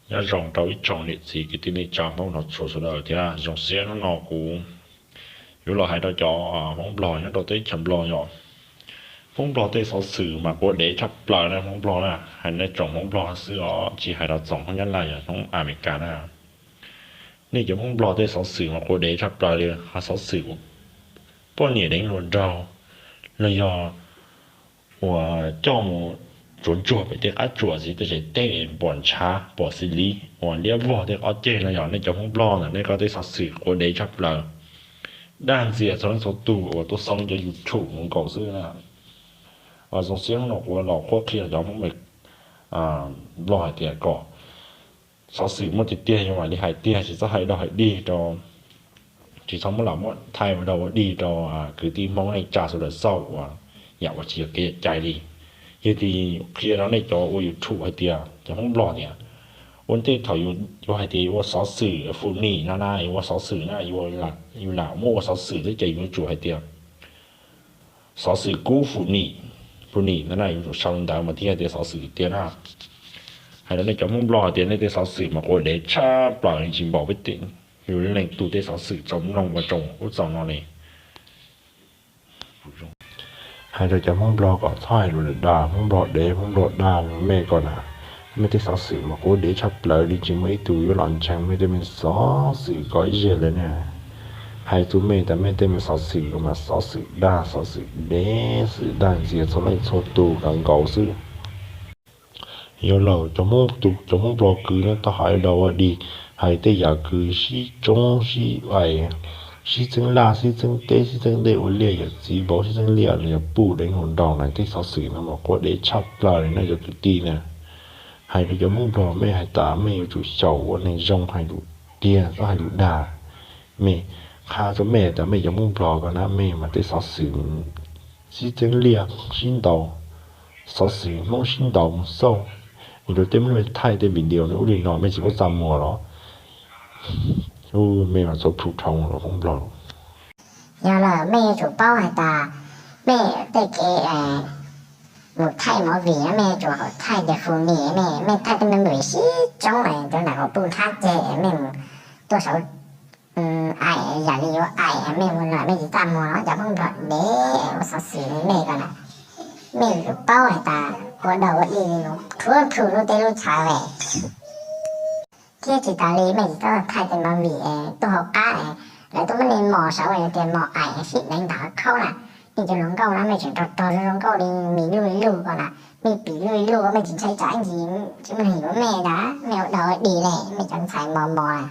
Nyob zoo rau ib tsoom niam txiv kwv tij neej tsa Hmoob nrog txhua sawv daws thiab. Zoo siab hnub no kuv yuav los hais rau cov Hmoob Nplog nyob rau teb chaws Nplog yom. Hmoob Nplog tej xov xwm mas quav dev tshaj plaws na Hmoob Nplog na, hais nej tsoom Hmoob Nplog xwb os, tsis hais rau tsoom Hmoob Nyab Laj yog Hmoob Amelikas na. Nej cov Hmoob Nplog tej xov xwm mas quav dev tshaj plaws li, ho xov xwm uas poj niam deev hluas nraug los yog uas coj mus tsuav ntsuag pem tej qab tsuas txiv tej tsev teb pom ntshav pom xis li uas liab vog tej qhov ceg no yog nej cov Hmoob Nplog ntawm nej ko tej xov xwm quav dev tshaj plaws. Dag ntxias txhua leej txhua tus uas tuaj xoob cov YouTube mus nkaus xwb na. Zoo siab hnub no kuv los qhuab qhia cov Hmoob Nplog hais tias kom xov xwm muaj tiag tiag yus mam li hais tiag, tsis txhob hais dog hais dig rau, tsis txhob muab lam muab thaij ua dog ua dig rau kwv tij Hmoob neej tsa sawv daws xauj uas yam uas tsis yog kev cai li. Yog li qhia rau nej cov ua YouTube hais tias cov Hmoob Nplog tias ua ntej thaum yus hais tias yus ua xov xwm fum nim no na, yus ua xov xwm na, yus lam muab ua xov xwm thiab ces yus yuav tsum hais tias xov xwm kub fum nim, fum nim no na, yus tsum sau ntawv mas thiaj tias xov xwm tiag na. Hais rau nej cov Hmoob Nplog hais tias nej tej xov xwm mas quav dev tshaj plaws li, tsis npaum peb tej, yus leej twg tej xov xwm txaus mloog ua tsaus ub txaus no li. Hais rau cov Hmoob Nplog kom txhob hais lus dag, Hmoob Nplog dev, Hmoob Nplog dag, mej ko na, mej tej xov xwm mas quav dev tshaj plaws li, tsis muaj ib tug yuav los ntseeg mej tej me xov xwm ko ib zaug li na. Hais rau mej tas mej tej me xov xwm mas xov xwm dag, xov xwm dev, xov xwm dag ntxias txhua leej txhua tus kawg nkaus xwb. Yog lawm cov Hmoob tus cov Hmoob Nplog kwv no tau hais dog ua dig, hais tej yam kwv sib tsoob sib ais, sib txeeb laj sib txeeb teb sib txeeb dej ua liaj yawm txiv vauv sib txeeb liaj los yog puj deev hluas nraug na, tej xov xwm no mas quav dev tshaj plaws li no cov kwv tij na. Hais rau cov Hmoob Nplog mej hais tas mej yuav tsum xyaum ua neeg zoo hais lus tiag txhob hais lus dag. Mej qha rau mej tas mej cov Hmoob Nplog ko na mej mas tej xov xwm sib txeeb liaj sib ntaus, xov xwm Hmoob sib ntaus mus xauj, nrog tej Hmoob thaij tej video ub li no mej tsis muab txaj muag los? Mej mas txaus plhu dhau los Hmoob Nplog. Yog lawm mej yuav tsum paub hais tas mej tej kev mus thaij movie no mej yuav tsum haum thaij tias fum nim, mej thaij tej movie sib tsoob rau nram hauv pub thab ceg mej mus tuaj saud aim yam li yuav aim mej mus los mej tsis txaj muag los cov Hmoob Nplog dev ua xov xwm li mej ko na. Mej yuav tsum paub hais tas ua dog ua dig li no rhuav plhu lub teb lub chaw thiab tsis tas li mej tsis txhob thaij tej movie tuaj hauv qab, lawv tuaj muab nej mos saud tias mos aim sib deev ntawm qhov khaub na. Nej cov hluas nkauj na mej tseem rog rog zoo nkauj li mis luj luj ko na, mej pim luj luj mej tsis ntshai tsam ib ntsis tsis muaj neeg yuav mej tas mej ua dog ua dig li mej cov ntxhais mos mos na.